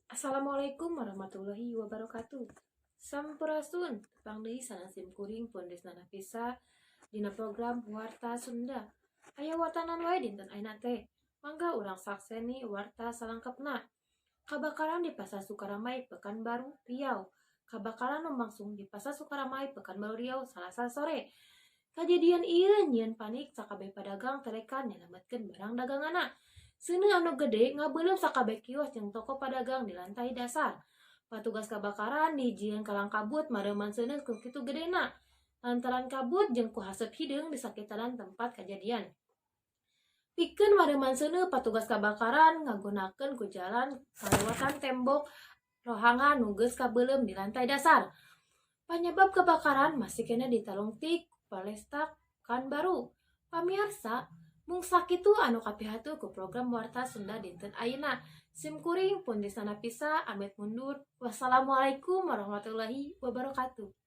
Assalamualaikum warahmatullahi wabarakatuh. Sampurasun, tepang deui sareng sim kuring Pondesna Nafisa dina program Warta Sunda. Aya warta naon wae dinten ayeuna teh? Mangga urang sakseni warta salengkapna. Kabakaran di Pasar Sukaramai, Pekanbaru, Riau. Kabakaran lumangsung di Pasar Sukaramai, Pekanbaru, Riau, Salasa sore. Kajadian ieu nyieun panik sakabeh pedagang terekan nyalametkeun barang daganganna. Seuneu anu gede ngabeuleum sakabeh kios jeung toko pedagang di lantai dasar. Patugas kabakaran dijieun kalang kabut mareuman seuneu ku kitu gedena. Lantaran kabut jeung ku haseup hideung di sakitaran tempat kajadian. Pikeun mareuman seuneu, patugas kabakaran ngagunakeun ku jalan kalewatan tembok rohangan nu geus kabeuleum di lantai dasar. Panyebab kebakaran masih keneh ditalungtik ku Polresta Pekanbaru. Pamiarsa, mung sakitu anu kapihatur ku program Warta Sunda dinten ayeuna. Sim kuring Pundisna Nafisa amit mundur. Wassalamualaikum warahmatullahi wabarakatuh.